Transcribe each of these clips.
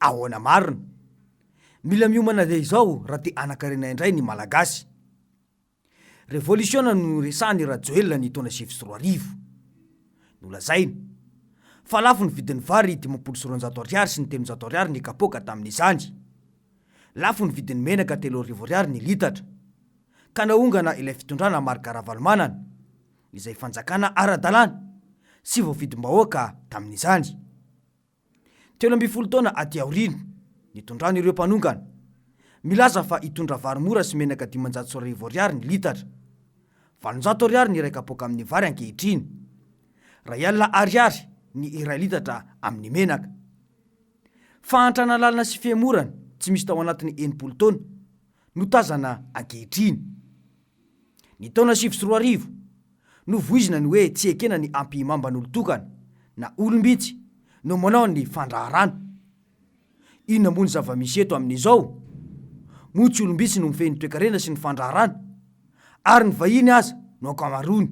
Ahoana marina? Mila miomana dia izao raha te hanan-karena indray ny Malagasy. Revolisiona no noresahan'i Rajoelina ny taona 2009. Nolazainy fa lafo ny vidin'ny vary 250 ariary sy ny 300 ariary ny kapoaka tamin'izany. Lafo ny vidin'ny menaka 3000 ariary ny litatra. Ka naongana ilay fitondrana Marc Ravalomanana, izay fanjakana ara-dalàna sy voafidim-bahoaka tamin'izany. 13 taona aty aoriana, nitondrany ireo mpanongana, milaza fa hitondra vary mora sy menaka 1500 ariary ny litatra. 800 ariary ny iray kapoaka amin'ny vary ankehitriny. 1000 ariary ny iray litatra amin'ny menaka. Fahantrana lalina sy fihemorana tsy misy tao anatin'ny 60 taona no tazana ankehitriny. Ny taona 2009, novoizina ny hoe tsy ekena ny ampihimamban'olon-tokana na olom-bitsy no manao ny fandraharana. Inona moa ny zava-misy eto amin'izao? Moa tsy olom-bitsy no mifehy ny toekarena sy ny fandraharana? Ary ny vahiny aza no ankamaroany.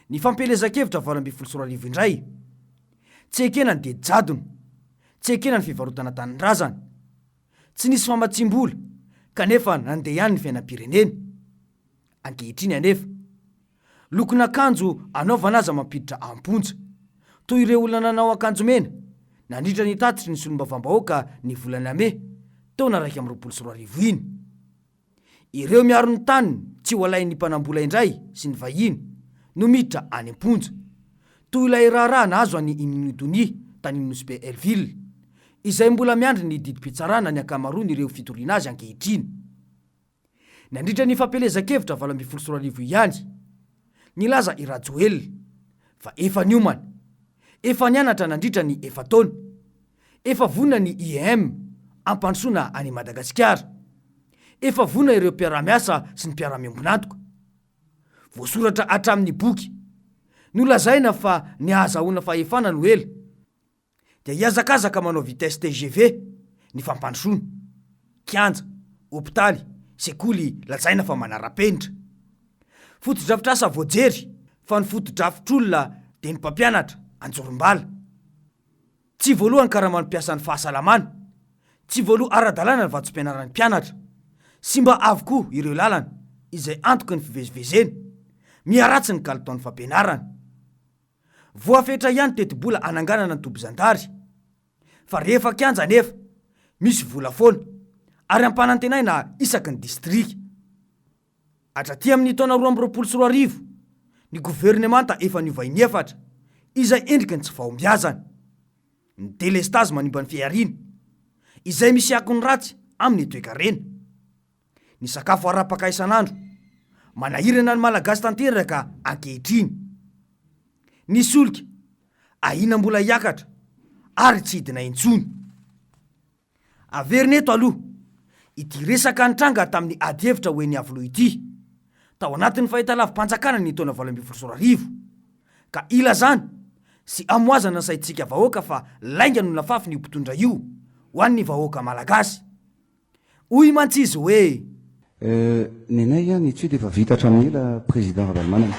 Ny fampielezan-kevitra 2018 indray, tsy ekena ny didy jadona, tsy ekena ny fivarotana tanindrazana. Tsy nisy famatsiam-bola kanefa nandeha ihany ny fiainam-pirenena. Ankehitriny anefa, lokon'akanjo anaovana aza mampiditra am-ponja, toy ireo olona nanao akanjo mena nandritra ny tatitry ny solombavambahoaka ny volana mey taona 2021 iny. Ireo miaro ny taniny tsy ho alain'ny mpanambola indray sy ny vahiny no miditra any am-ponja. Toy ilay raharaha nahazo an'i Inony Donia tany Nosy Be Hellville, izay mbola miandry ny didim-pitsarana ny ankamaroan'ireo fitoriana azy ankehitriny. Nandritra ny fampielezan-kevitra 2018 ihany, nilaza i Rajoelina fa efa niomana, efa nianatra nandritra ny efa-taona, Efa vonona ny IEM hampandrosoana an'i Madagasikara. Efa vonona ireo mpiara-miasa sy ny mpiara-miombon'antoka. Voasoratra hatramin'ny boky. Nolazaina fa ny hahazahoana fahefana no ela. Dia hihazakazaka manao vitesse tgv ny fampandrosoana. Kianja, hopitaly, sekoly lazaina fa manara-penitra. Fotodrafitrasa voajery fa ny fotodrafitr'olona dia ny mpampianatra, anjorom-bala. Tsy voaloa ny karaman'ny mpiasan'ny fahasalamana, tsy voaloa ara-dalàna ny vatsim-pianaran'ny mpianatra. Simba avokoa ireo lalana izay antoky ny fivezivezena. Miharatsy ny kalitaon'ny fampianarana. Voafetra ihany tetibola hananganana ny toby zandary. Fa rehefa kianja anefa, misy vola foana ary ampanantenaina isaky ny distrika. Hatraty amin'ny taona 2022, ny governemanta efa niova in'efatra, izay endriky ny tsy fahombiazana. Ny delestazy manimba ny fihariana, izay misy akony ratsy amin'ny toekarena. Ny sakafo arapaka isan'andro, manahirana ny Malagasy tanteraka ankehitriny. Ny solika, ahiana mbola hiakatra ary tsy hidina intsony. Averina eto aloha ity resaka nitranga tamin'ny adihevitra ho eny Iavoloha ity, tao anatin'ny fahitalavi-panjakana ny taona 2018, ka ilazana sy amoazana ny saintsika vahoaka fa lainga no nafafin'io mpitondra io ho an'ny vahoaka malagasy. Hoy mantsy izy hoe. Euh, nenay an, ny étude efa vita hatramin'ny ela Président Ravalomanana.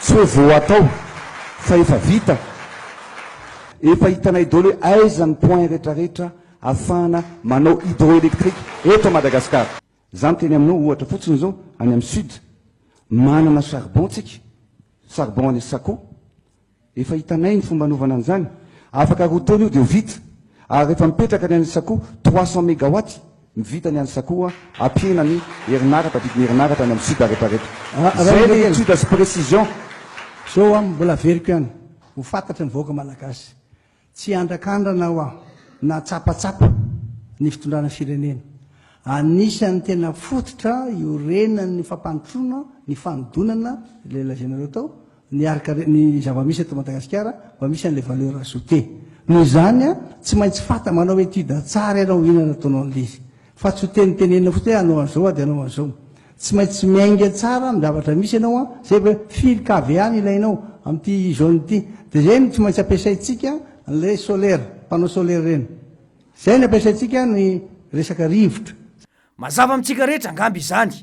Tsy hoe vao atao fa efa vita. Efa hitanay daholo hoe aiza ny point retraretra afahana manao hydroélectrique eto Madagascar. Za miteny aminao ohatra fotsiny zao, any amin'ny sud, manana charbon tsika, charbon any Sakoa, Efa hitanay ny fomba anaovana an'izany. Afaka roa taona io dia ho vita. Ary rehefa mipetraka ny any Sakoa, 300 mégawatts ny vita ny any Sakoa, hampihena ny herinaratra, vidin'ny herinaratra any amin'ny sud retraretra. Izay ilay étude sy précision. Zao an, mbola averiko ihany, ho fantatry ny vahoaka malagasy. Tsy hiandrakandrana aho na tsapatsapa ny fitondrana firenena. Anisan'ny tena fototra iorenan'ny fampandrosoana ny fanodonana ilay lazainareo tao, ny harikare, ny zava-misy eto Madagasikara mba misy an'ilay valeur ajoutée. Noho izany, tsy maintsy fanta, manao étude tsara ianao inona no ataonao an'ilay izy. Fa tsy ho tenitenenina fotsiny hoe hanao an'izao aho dia hanao an'izao. Tsy maintsy miainga tsara amin'ny zavatra misy ianao an, zay ve firy KVA no ilainao amin'ity zone ity. Dia zay no tsy maintsy ampiasaintsika an'ilay solaire, panneau solaire ireny. Zay no ampiasaintsika ny resaka rivotra. Mazava amintsika rehetra angamba izany.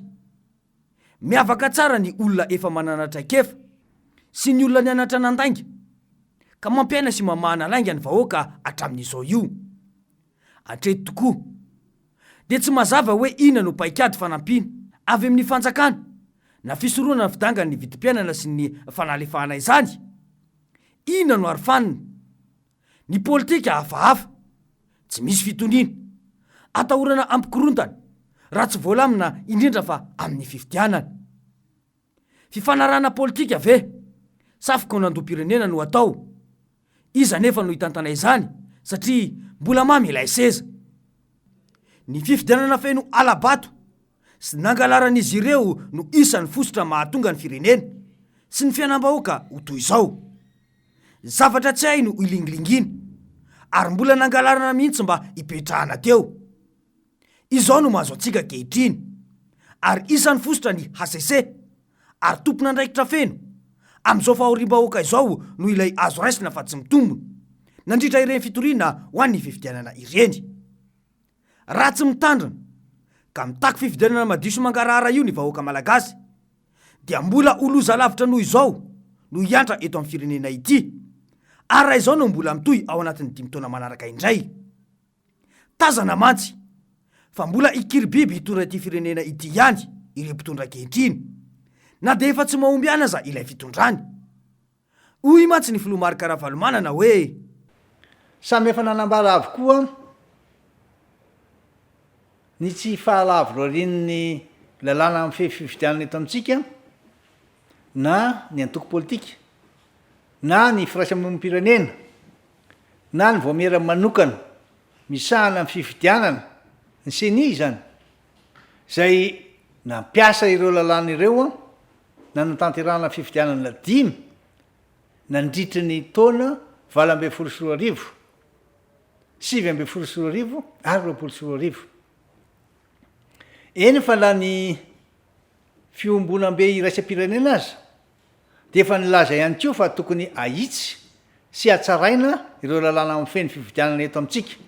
Miavaka tsara ny olona efa manana traikefa sy ny olona nianatra nandainga ka mampiaina sy mamahana lainga ny vahoaka hatramin'izao io. Hatreto tokoa dia tsy mazava hoe inona no paikady fanampiana avy amin'ny fanjakana na fisorohana ny fidangan'ny vidim-piainana sy ny fanalefahana izany. Inona no arofanina? Ny politika hafahafa, tsy misy fitoniana, atahorana hampikorontana raha tsy voalamina indrindra fa amin'ny fifidianana. Fifanarahana politika ve sa fikaonandoham-pirenena no atao? Iza anefa no hitantana izany satria mbola mamy ilay seza? Ny fifidianana feno hala-bato sy nangalaran'izy ireo no isan'ny fositra mahatonga ny firenena sy ny fiainam-bahoaka ho toy izao. Zavatra tsy hay no ilingilingiana ary mbola nangalarana mihitsy mba hipetrahana teo. Izao no mahazo antsika ankehitriny, ary isan'ny fositra ny hcc, ary tompon'andraikitra feno, amin'izao fahoriam-bahoaka izao no ilay azo raisina fa tsy mitombina, nandritra ireny fitoriana ho an'ny fifidianana ireny. Raha tsy mitandrina, ka mitaky fifidianana madio sy mangarahara io ny vahoaka malagasy, dia mbola ho loza lavitra noho izao no hiantra eto amin'ny firenena ity, ary raha izao no mbola mitohy ao anatin'ny dimy taona manaraka indray. Tazana mantsy fa mbola hikiribiby hitondra ity firenena ity ihany ireo mpitondra ankehitriny, na dia efa tsy mahomby ihany aza ilay fitondrany. Hoy mantsy ny filoha Marc Ravalomanana hoe. Samy efa nanambara avokoa ny tsy fahalavorarian'ny lalàna mifehy fifidianana eto amintsika na ny antoko politika na ny firaisamonim-pirenena na ny vaomiera manokana misahana ny fifidianana, ny Ceni izany, izay nampiasa ireo lalàna ireo nanatanterahana fifidianana dimy nandritry ny taona 2018, 2019 ary 2020. Eny fa na ny fiombonambe iraisam-pirenena aza dia efa nilaza ihany koa fa tokony ahitsy sy hatsaraina ireo lalàna mifehy ny fifidianana eto amintsika,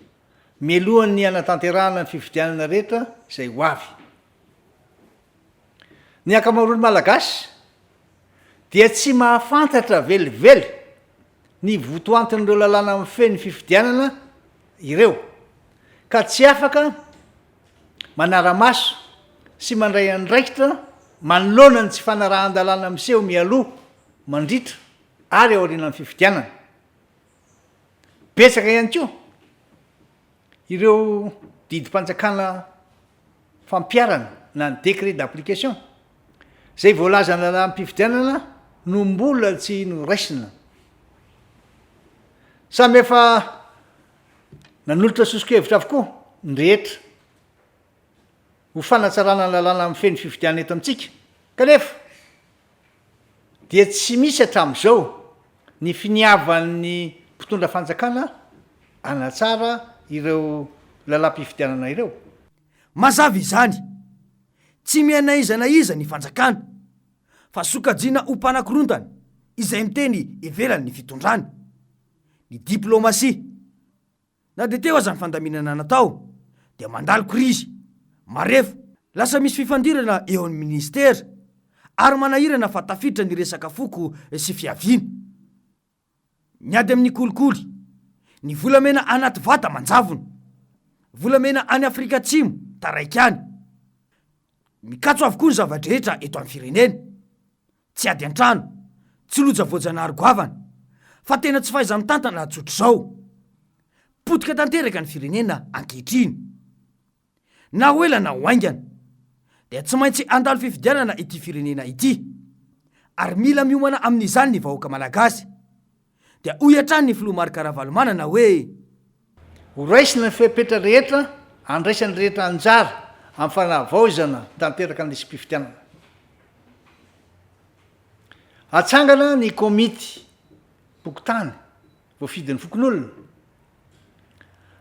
mialohan'ny hanatanterahana ny fifidianana rehetra izay ho avy. Ny ankamaroan'ny Malagasy dia tsy mahafantatra velively ny votoantin'ireo lalàna mifehy ny fifidianana ireo, ka tsy afaka manara-maso sy mandray andraikitra manoloana ny tsy fanarahan-dalàna miseho mialoha, mandritra ary aorianan'ny fifidianana. Betsaka ihany koa ireo didim-panjakana fampiharana na ny décret d'application izay voalazan'ny lalàm-pifidianana no mbola tsy noraisina. Samy efa Nanolotra soso-kevitra avokoa ny rehetra ho fanatsarana ny lalàna mifehy ny fifidianana eto amintsika, kanefa dia tsy misy hatramin'izao ny finiavan'ny mpitondra fanjakana hanatsara ireo lalàm-pifidianana ireo. Mazava izany, tsy mihaino na iza na iza ny fanjakana, fa sokajiana ho mpanakorontana izay miteny ivelan'ny fitondrana. Ny diplaomasia. Na dia teo aza ny fandaminana natao dia mandalo krizy, marefo, lasa misy fifandirana eo amin'ny minisitera ary manahirana fa tafiditra ny resaka foko sy fiaviana. Ny ady amin'ny kolikoly, ny volamena anaty vata manjavona, volamena any Afrika Atsimo taraiky any. Mikatso avokoa ny zava-drehetra eto amin'ny firenena. Tsy ady an-trano, tsy loja voajanahary goavana, fa tena tsy fahaiza-mitantana tsotr'izao. Potika tanteraka ny firenena ankehitriny. Na ho ela na ho haingana, dia tsy maintsy handalo fifidianana ity firenena ity, ary mila miomana amin'izany ny vahoaka malagasy. Dia hoy hatrany ny filoha Marc Ravalomanana hoe. Ho raisina ny fepetra rehetra andraisan'ny rehetra anjara amin'ny fanavaozana tanteraka ny lisi-pifidianana. Hatsangana ny komity pokontany voafidin'ny fokonolona.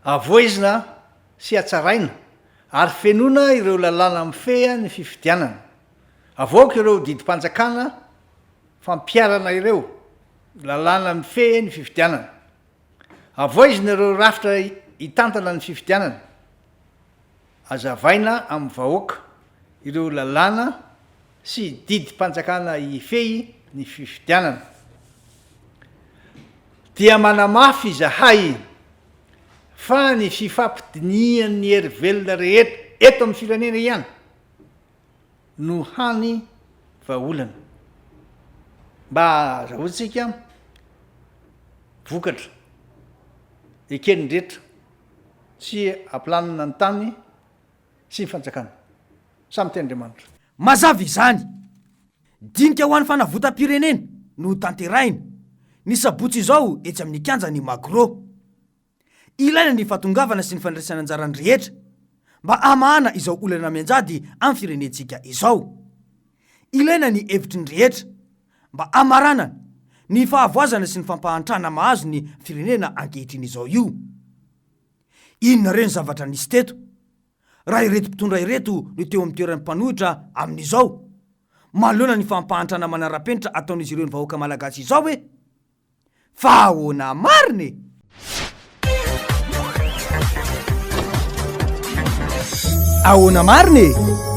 Havoizina sy hatsaraina ary fenoina ireo lalàna mifehy ny fifidianana. Avoaka ireo didim-panjakana fampiharana ireo lalàna mifehy ny fifidianana. Havoizina ireo rafitra hitantana ny fifidianana. Hazavaina amin'ny vahoaka ireo lalàna sy didim-panjakana hifehy ny fifidianana. Dia manamafy izahay. Fa ny fifampidinihan'ny hery velona rehetra eto amin'ny firenena ihany no hany vahaolana mba hahazahoantsika vokatra eken'ny rehetra sy hampilamina ny tany sy ny fanjakana. Samy tia Andriamanitra. Mazava izany. Dinika ho an'ny fanavotam-pirenena no hotanterahina, ny sabotsy izao etsy amin'ny kianjan'ny Magro. Ilaina ny fahatongavana sy ny fandraisana anjaran'ny rehetra mba hamahana izao olana mianjady amin'ny firenentsika izao. Ilaina ny hevitry ny rehetra mba hamaranana ny fahavoazana sy ny fampahantrana mahazo ny firenena ankehitriny izao io. Inona re ny zavatra nisy teto raha ireto mpitondra ireto no teo amin'ny toeran'ny mpanohitra amin'izao manoloana ny fampahantrana manara-penitra ataon'izy ireo ny vahoaka malagasy izao e? Fa ahoana marina e? Ahoana marina e?